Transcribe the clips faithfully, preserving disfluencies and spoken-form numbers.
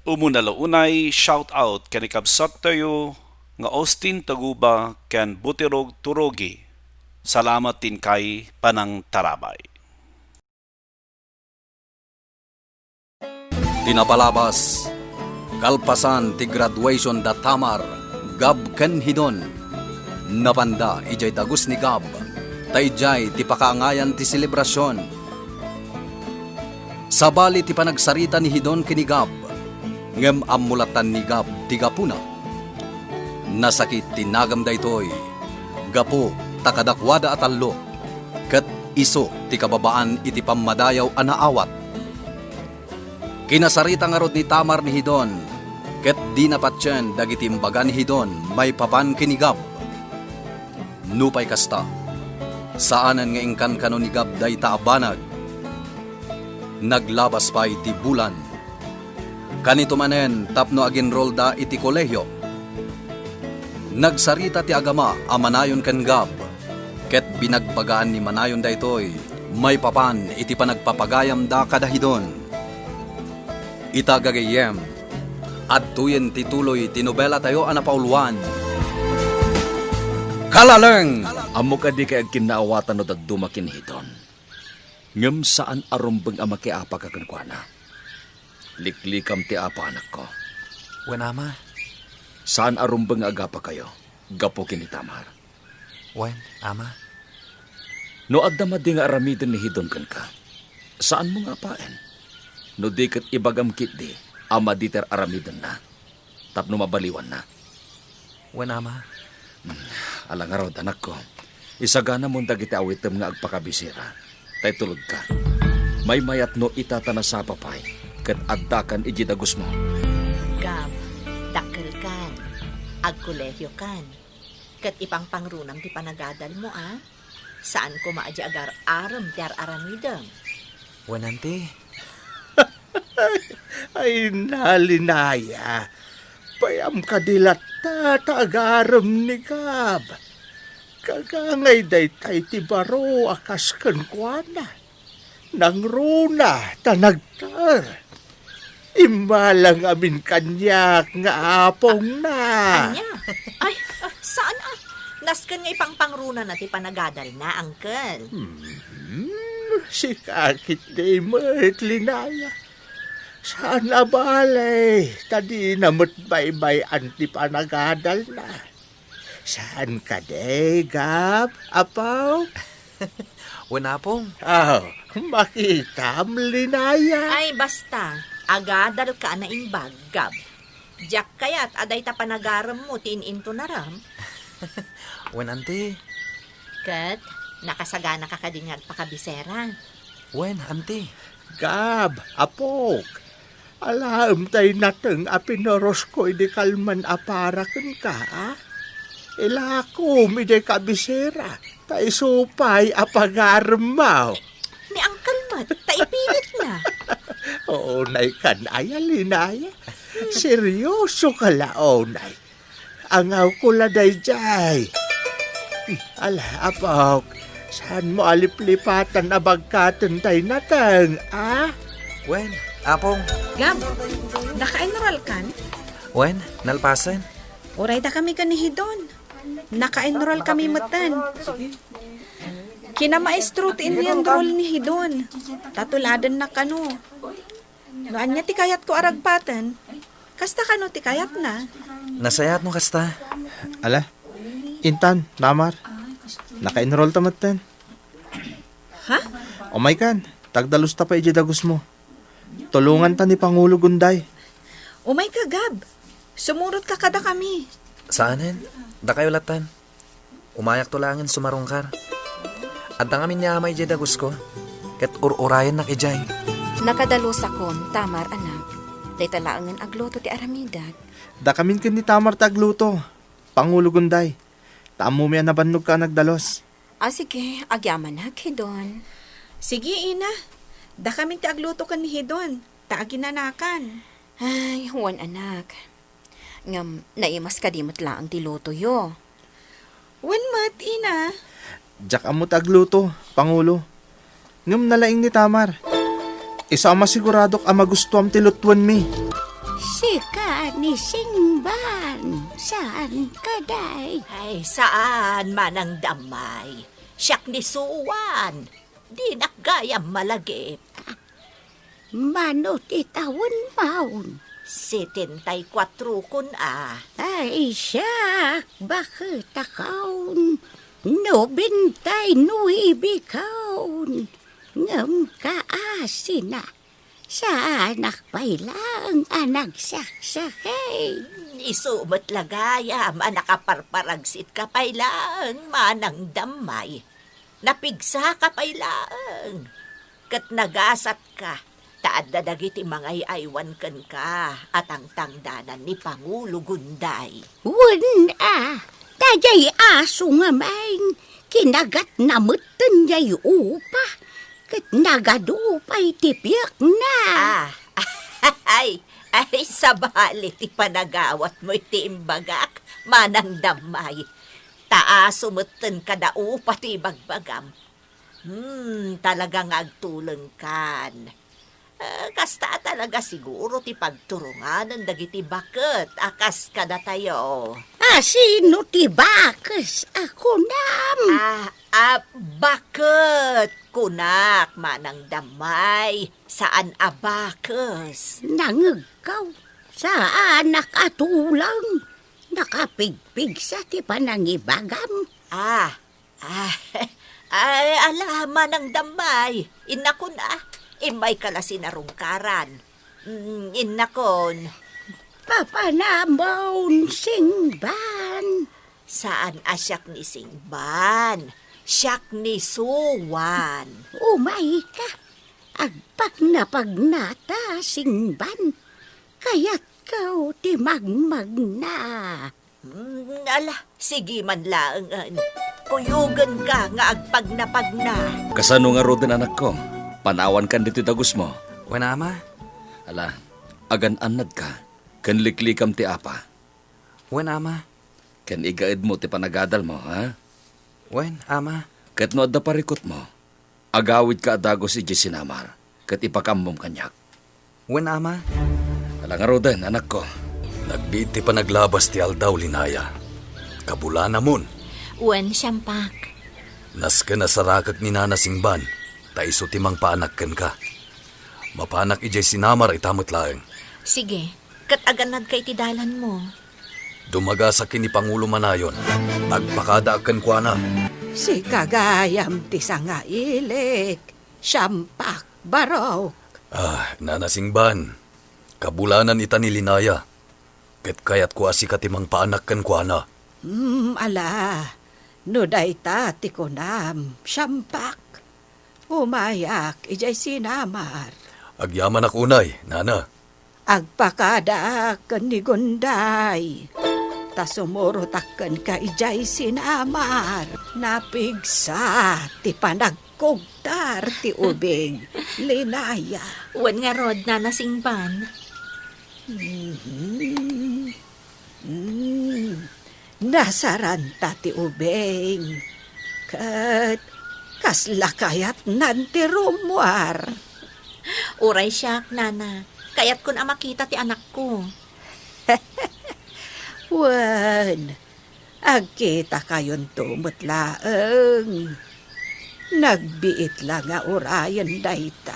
Umuna la unay, shout out ken ikabsat tayo nga Austin Taguba ken Butirog Turogi. Salamat ti inkay panangtarabay. Ti napalabas, kalpasan ti graduation da Tamar, Gab ken Hidon. Napanda idiay dagus ni Gab, ta idiay ti pakaangayan ti selebrasion. Sabali ti panagsarita ni Hidon ken ni Gab, ngem ammo lattan ni Gab ti gapuna. Nasakit ti nagem daytoy, gapu ta kadakuada a tallo, ket isu ti kababaan iti pammadayaw a naawat. Kinasarita ngarud ni Tamar ni Hidon, ket dina patien dagiti imbaga ni Hidon maipapan ken ni Gab. Nupay kasta, saanen nga inkankano ni Gab dayta a banag. Naglabas pay ti bulan. Kanito manen tapno aginrolda iti kolehio. Nagsarita ti agama a manayon ken Gab, ket binagbagaan ni manayon daytoy maipapan iti panagpapagayamda kada Hidon. Ita gagayyem, adtoyen ti tuloy ti nobelatayo a napauluan. Kalaleng! Ammok a dikay agkinnaawatan no dadduma ken ni Hidon. Ngem saan a rumbeng a makiapaka kenkuana. Liklikam ti apa, anakko. Wen, ama. Saan a rumbeng nga agapakayo gapu ken ni Tamar. Wen, ama. No adda madi nga aramiden ni Hidon kenka, saanmo nga apaen. No di ket ibagam ketdi a madi ti ar-aramidenna tapno mabaliwanna. Wen, ama. Hmm, ala ngarud, anakko. Isaganamon dagiti awitem nga agpakabisera. Ta itulodka. Maymayat no ita ta nasapa pay, ket addakan idiay dagusmo. Gab, dakkelkan, agkolehiokan, ket ipangpangrunam ti panagadalmo, a? Saan koma a di agar-arem ti ar-aramidem. Wen, anti. Ay, nalinaya. Payam kadi latta ta agarem ni Gab. Kagangay daytay ti baro a kas kenkuana. Nangruna ta nagter. Immala ngamin kaniak nga apongna. Ania? Ay, ah, saan a? Nasken nga ipangpangrunana ti panagadalna, uncle. Hmm, sika ketdi met, Linaya. Saan a bale, ta dina met baybay-an ti panagadalna. Saan kadi, Gab, Apo? Wen, Apong. Aw, makitam, Linaya. Ay, basta. Agadalka a naimbag, Gab. Diak kayat a dayta panagaremmo ti in-intunaram. Wen, anti. Ket, nakasaganaka kadi nga agpakabisera? Wen, anti. Gab, Apok. Alaem tay nateng a pinurosko idi kalman a para kenka, a? Ilakom idiay kabisera, ta isu pay a pagaremmo. Ni Uncle met, ta ipilitna. Unaykan aya, Linaya. Seryosoka la unay. Angawko la daydiay. Ala, Apok, saanmo a liplipatan a bagkaten tay nateng, a? Wen, Apong. Gab, naka-enrollkan? Wen, nalpasen. Uray dakami ken ni Hidon. Naka-enroll kami metten. Kinamaestro ti in-enroll ni Hidon. Ta tuladenna kano. No ania ti kayatko a ragpaten, kasta kano ti kayatna? Nasayaat no kasta. Ala, intan, Tamar. Naka-enroll ta metten. Ha? Umaykan, ta agdalusta pay idiay dagusmo. Tulonganta ni Pangulo Gunday. Umayka, Gab. Sumurotka kadakami. Saanen? Dakayo lattan. Umayakto laengen sumarungkar. Adda ngamin ni Ama idiay dagusko, ket ur-urayennak idiay. Nakadalusakon, Tamar, anak. Dayta laengen agluto ti aramidek. Dakamin ken ni Tamar ti agluto, Pangulo Gunday. Ta ammomi a nabannogka a nagdalus. A, sige, agyamanak, Hidon. Sige, ina. Dakamin ti agluto ken ni Hidon, ta aginanakan. Ay, wen, anak. Ngem naimas kadi met laeng ti lutoyo. Wen met, ina. Diak ammo ti agluto, Pangulo. Ngem nalaing ni Tamar. Isu a masiguradok a magustuam ti lutuenmi. Sika ni Singban, saan ka, day? Ay, saan, Manang Damay. Siak ni Suwan. Dinak gayam malagip. Mano ti tawenmo? Setenta y kuatro kun a. Ay, siak, baket akon. Nobenta y nuebe kon. Ngem kaasina, saanak pay laeng a nagsaksakit. Isu met la gayam a nakaparparagsitka pay laeng, Manang Damay. Napigsaka pay laeng. Ket nagasatka, ta adda dagiti mangay-aywan kenka a tangtangdanan ni Pangulo Gunday. Wen a, daydiay aso ngamin, kinagatna metten diay upa, ket nagadu pay ti piekna. Ah, ay, ay, sabali ti panagawatmo iti imbagak, Manang Damay. Ta aso metten kada upa ti ibagbagam. Hmm, talaga nga agtulengkan. Eh, kasta talaga siguro ti pagturonganen dagiti baket a kas kadatayo. A sino ti bakes a kunam? Ah, ah, baket, kunak, Manang Damay, saan a bakes. Nangegko, saanak a tuleng. Nakapigpigsa ti panangibagam. Ah, ah, ay, ala, Manang Damay, innakon a, immayka la sinarungkaran. Mm, innakon. Papanamon, Singban. Saan a siak ni Singban, siak ni Suwan. Umayka, agpagnapagnata, Singban. Kayatko ti magmagna. Mm, ala, sige man laengen. Kuyogenka nga agpagnapagna. Kasano ngaruden, anakko? Panawankan ditoy dagusmo? Wen, ama. Ala, agan-annadka, ken liklikam ti apa. Wen, ama. Ken igaedmo ti panagadalmo, ha? Wen, ama. Ket no adda parikutmo, agawidka a dagus idiay sinamar, ket ipakaammom kaniak. Wen, ama. Ala ngaruden, anakko. Nagbiit ti panaglabas ti aldaw, Linaya. Kabulanamon. Wen, siampak. Nasken a sarakek ni Nana Singban, ta isu ti mangpaanak kenka. Mapanak idiay sinamar ita met laeng. Sige, ket agannadka iti dalanmo. Dumagasak ken ni Pangulo Manayon. Agpakadaak kenkuana. Sika gayam ti sangailik, siampak, barok. Ah, Nana Singban, kabulanan ita ni Linaya. Ket kayatko a sika ti mangpaanak kenkuana. Hmm, ala, no dayta ti kunam, siampak. Umayak idiay sinamar. Agyamanak unay, nana. Agpakadaak ken ni Gunday. Ta sumurotak kenka idiay sinamar. Napigsa ti panagkugtar ti ubing, Linaya. Wen ngarud, Nana Singban. Mhm. Mm, nasaranta ti ubing. Ket kasla kayatnan ti rummuar. Uray siak, Nana. Kayatkon a makita ti anakko. Wen, agkitakayonto met laeng. Nagbiit la nga urayen dayta.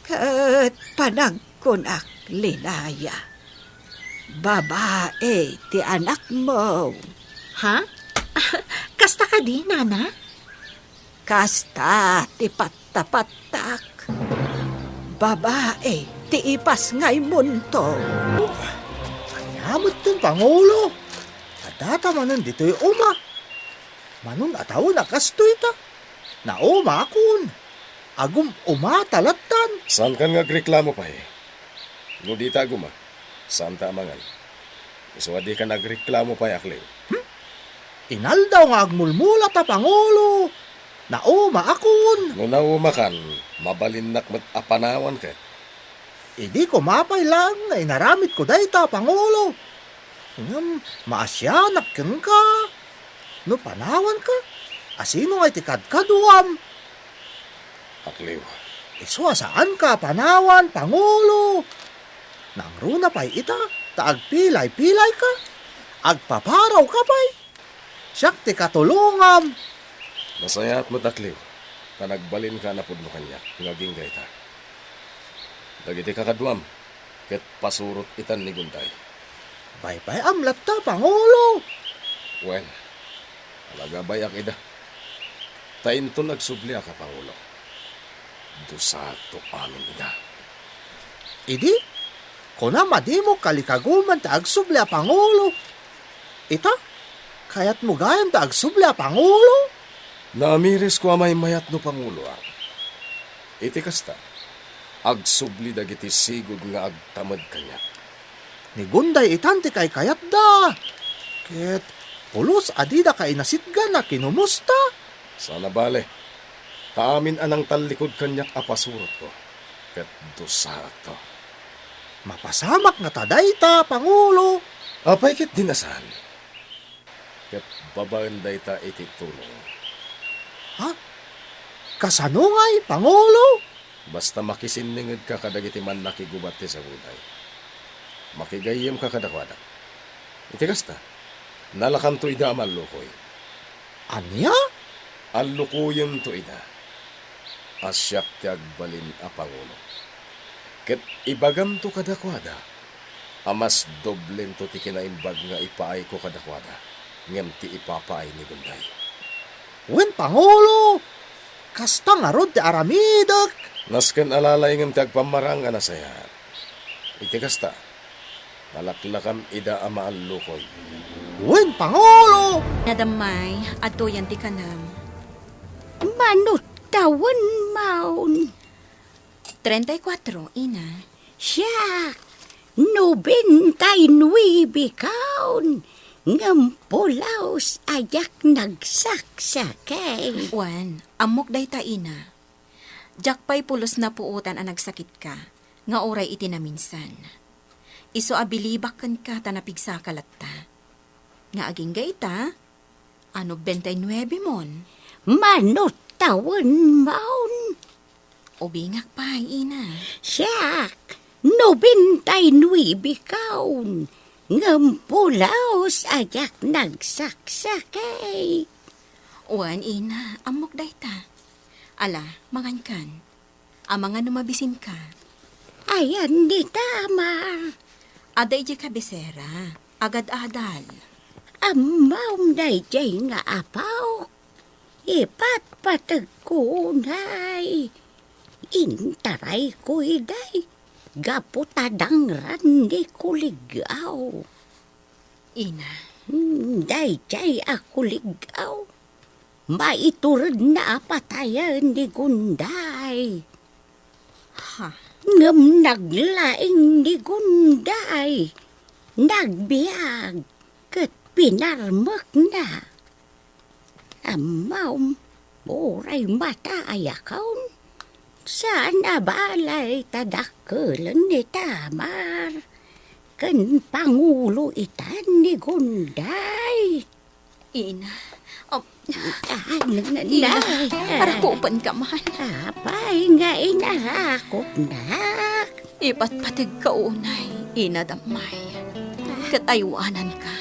Ket panagkunak, Linaya, babae ti anakmo. Ha? Kasta kadi, Nana? Kasta ti pattapattak. Babae ti ipasngaymonto. Ania metten, Pangulo? Addata manen ditoy uma. Manon a tawen a kastoy ta? Naumaakon. Agum-umata lattan. Saankan nga agreklamo pay. No dita aguma, saanta a mangan. Isu a dikan agreklamo pay, Akliw. Hmm? Inaldaw nga agmulmula ta, Pangulo. Naumaakon. No naumakan, mabalinnak met a panawan ket. Idi koma pay laeng nga inaramidko dayta, Pangulo. Ngem maasianak kenka. No panawanka, asino ngay ti kadkaduam? Akliw. Isu a saanka a panawan, Pangulo. Nangruna pay ita, ta agpilay-pilayka. Agpaparawka pay. Siak ti katulongam. Nasayaat met a, Cleo, ta nagbalinka a napudno kaniak nga agingga ita. Dagiti kakaduam, ket pasurot itan ni Gunday. Baybay-am latta, Pangulo. Wen, alagabayak ida. Ta inton agsubli a, Pangulo, dusaakto amin ida. Idi, kunam a dimo kalikaguman ti agsubli a, Pangulo. Ita, kayatmo gayam ti agsubli a, Pangulo? Naamirisko a maymayat no panguloak. Iti kasta, agsubli dagiti sigud nga agtamed kaniak. Ni Gunday itan ti kaykayatda. Ket pulos a didaka inasitgan a kinumusta. Saan a bale, ta amin a nangtallikud kaniak a pasurotko, ket dusaakto. Mapasamak ngata dayta, Pangulo. Apay ketdin a saan? Ket babaen dayta iti tulong. Ha? Kasano ngay, Pangulo? Basta makisinningedka kadagiti mannakigubat ti Saguday. Makigayyemka kadakuada. Iti kasta, nalakanto ida a mallukoy. Ania? Allukoyemto ida. A siak ti agbalin a pangulo. Ket ibagamto kadakuada a mas doblento ti kinaimbag nga ipaayko kadakuada ngem ti ipapaay ni Gunday. Wen, Pangulo! Kasta ngarud ti aramidek. Nasken alalay ngem ti agpammarang a nasayaat. Iti kasta, nalaklakam ida a maallukoy. Wen, Pangulo! Ina Dammay, adtoyen ti kanam. Mano tawen maun? Treinta y cuatro, ina. Siak, nobenta y nuebe kaon, ngem pulaos a diak nagsaksakit. Wen, ammok dayta, ina. Diak pay pulos napuotan a nagsakitka, nga uray iti naminsan. Isu a bilibak kenka ta napigsaka latta. Nga agingga ita, a nobenta y nuebe mon. Mano tawen maun? Ubingak pay, ina. Siak, nobenta y nuebe kaon, ngem pulaos a diak nagsaksakit. Wen, ina, ammok dayta. Ala, mangankan. Amangan no mabisinka. Ayan ni Tamar. Adda idiay kabisera, agad-adal. Ammom daydiay nga apaw. Ipatpategko unay. Intarayko iday. Gapu ta dangran ni kuligaw. Ina. Hmm, daydiay a kuligaw. Maituredna a patayen ni Gunday. Ha? Ngem naglaing ni Gunday. Nagbiag ket pinarmekna. Ammom, uray mataayakon, saan a balay ta dakkelen ni Tamar ken pangulo itan ni Gunday. Ina, um, Ah, na, na, Ina, na. Arakupenka man. Apay nga inarakupnak? Ipatpategka unay, Ina Dammay. Ket aywananka,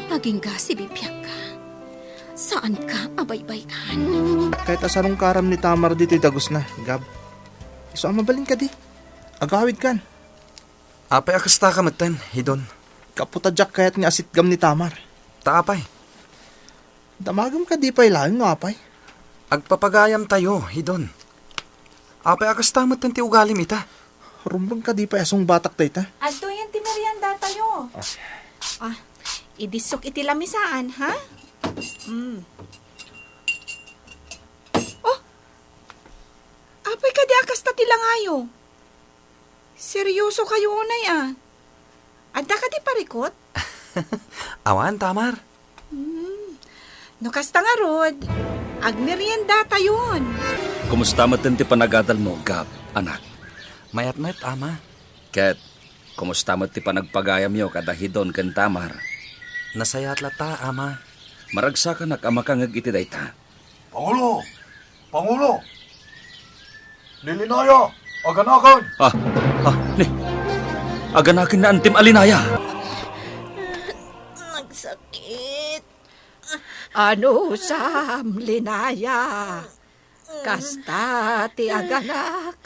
agingga sibibiagka. Saanka a baybay-an. Kayat a sarungkaram ni Tamar ditoy dagusna, Gab. Isu a mabalin kadi. Agawidkan. Apay a kastaka metten, Hidon? Gapu ta diak kayat nga asitgam ni Tamar. Ta apay? Damagem kadi pay laeng no apay? Agpapagayamtayo, Hidon. Apay a kasta metten ti ugalim ita? Rumbeng kadi pay a sungbatak dayta? Adtoyen ti meriendatayo. Ah. Ah, idissok iti lamisaan, ha? Mm. Oh! Apay kadi a kasta ti langayo? Seryosokayo unay a. Adda kadi parikut? Awan, Tamar. Hmm. No kasta ngarud, agmeriendatayon. Kumusta met ti panagadalmo, Gab, anak? Mayat met, Ama. Ket, kumusta met ti panagpagayamyo kada Hidon ken Tamar? Nasayaat latta, Ama. Maragsakanak a makangeg iti dayta. Pangulo! Pangulo! Lilinaya, aganakan! Ah, ah, ni. Aganaken ni Antim a Linaya. Nagsakit. Anusam, Linaya? Kasta ti aganak.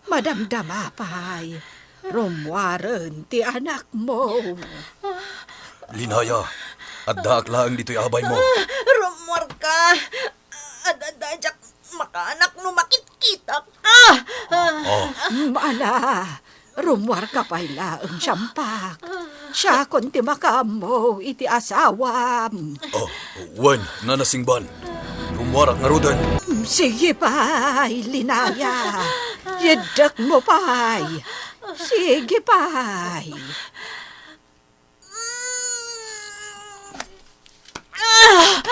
Madamdama pay. Rummuaren ti anakmo. Linaya, addaak laeng ditoy abaymo. Ah, rummuarka. Ad-adda diak makaanak no makitkitak. Ah! Ah. Oh. Ala, rummuarka pay laeng, Siampak. Siakon ti makaammo iti asawam. Oh, wen, Nana Singban. Rummuarak ngaruden. Sige pay, Linaya. Yeddekmo pay. Sige pay.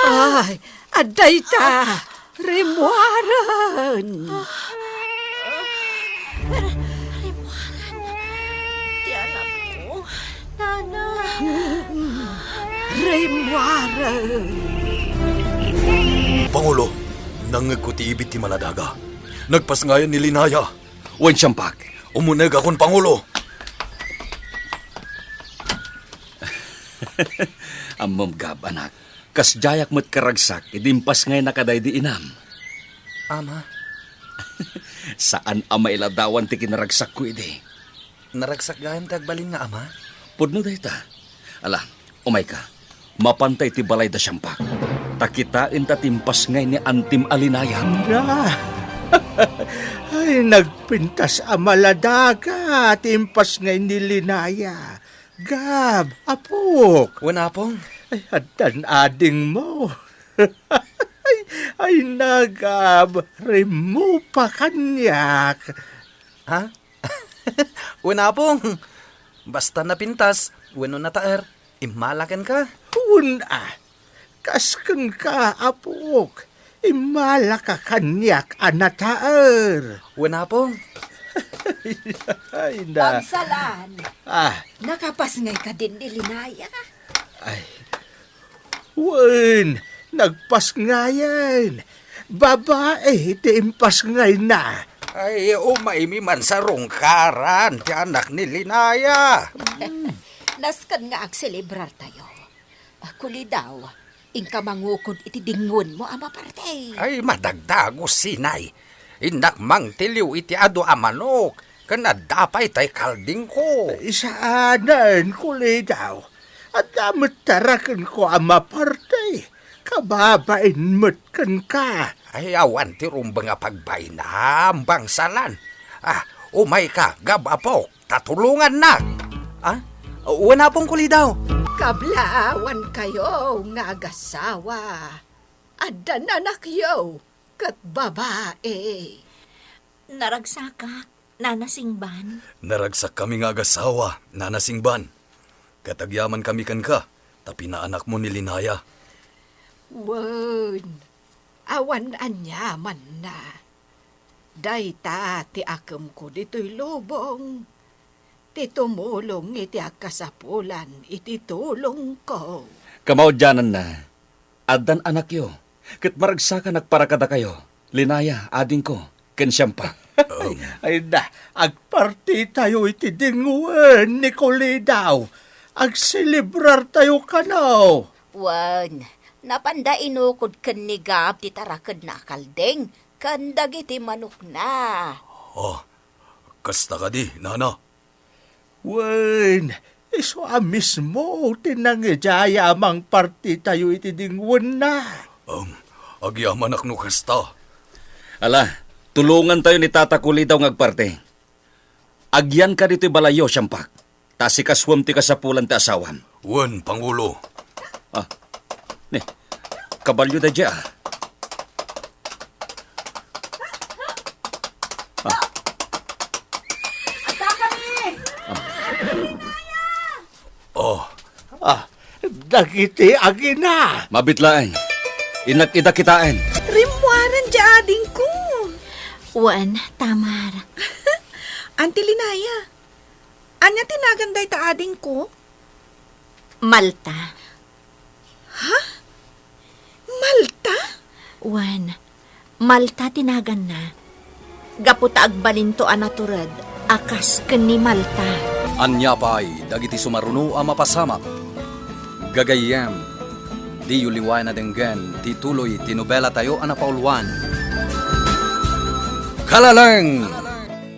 Ay, adda ita. Rimmuaren. Rimmuaren. Ti anakko. Nana. Rimmuaren. Pangulo, nangngegko ti ibid ti Maladaga. Nagpasngayan ni Linaya. Wen, Siampak, umunegakon, Pangulo. Ammom, Gab, anak, kasdiayak met karagsak idi impasngayna kadaydi inam. Ama. Saan a mailadawan ti kinaragsakko idi. Naragsak gayam ti agbalin nga ama? Pudno dayta. Ala, umayka. Mapanta iti balay da Siampak. Ta kitaenta ti impasngay ni Antim a Linaya. Na, ay, nagpintas a Maladaga ti impasngay ni Linaya. Gab, apok. Wen, apong. Ay, addan adingmo. Ay, ay, na, Gab, rimmupa kaniak. Ha? Wen, apong. Basta napintas wenno nataer, immala kenka. Wen a, kas kenka, apok. Immalaka kaniak a nataer. Wen, apong. Ay, na. Pagsalan. Ah. Nakapasngay kadin ni Linaya? Ay, wen, nagpasngayen. Babai ti impasngayna. Ay, umaymi man sarungkaran ti anak ni Linaya. Nasken nga agselebrartayo. Ah, Kulidaw, inka mangukod iti dingoenmo a maparte. Ay, madagdagus, Sinay. Innak mangtiliw iti adu a manok, ken adda pay tay kaldingko. Saanen, Kulidaw. Adda met tarakenko a maparte. Kababain met kenka. Ay, awan ti rumbeng a pagbainam, Bangsalan. Ah, umayka, Gab, apok, ta tulongannak. Ah? Wen, apong, Kulidaw. Kablaawankayo nga agasawa. Addan anakyo ket babai. Naragsakak, Nana Singban. Naragsakkami nga agasawa, Nana Singban. Ket agyamankami kenka, ta pinaanakmo ni Linaya. Wen, awan aniamanna. Dayta ti akemko ditoy lubong, ti tumulong iti agkasapulan iti tulongko. Kamaudiananna, addan anakyo, ket maragsakan agpara kadakayo, Linaya, adingko, ken Siampak. Ay, ay, da, agpartitayo iti dingoen ni Kulidaw. Agselebrartayo kano. Wen, napanda inukod ken ni Gab ti tarakedna a kalding ken dagiti manokna. Oh, kasta kadi, Nana? Wen, isu a mismo ti nangidiaya a mangpartitayo iti dingoenna. Am, agyamanak no kasta. Ala, tulongantayo ni Tata Kulidaw nga agparti. Agyanka ditoy balayyo, Siampak. Ta asikasuem ti kasapulan ti asawam. Wen, Pangulo. Ah, ni, kabalyo daydiay, ah. Ah. Ah. Ah, dagiti agina. Mabit laeng. Innak ida kitaen. Rimmuaren diay adingko. Wen, Tamar. Anti Linaya, ania ti nagan dayta adingko? Malta. Ha? Malta? Wen, Malta ti naganna. Gapu ta agbalinto a natured a kas ken ni Malta. Ania pay dagiti sumaruno a mapasamak? Gagayyem, diyo liwayan a denggen ti tuloy ti nobelatayo a napauluan. Kalaleng!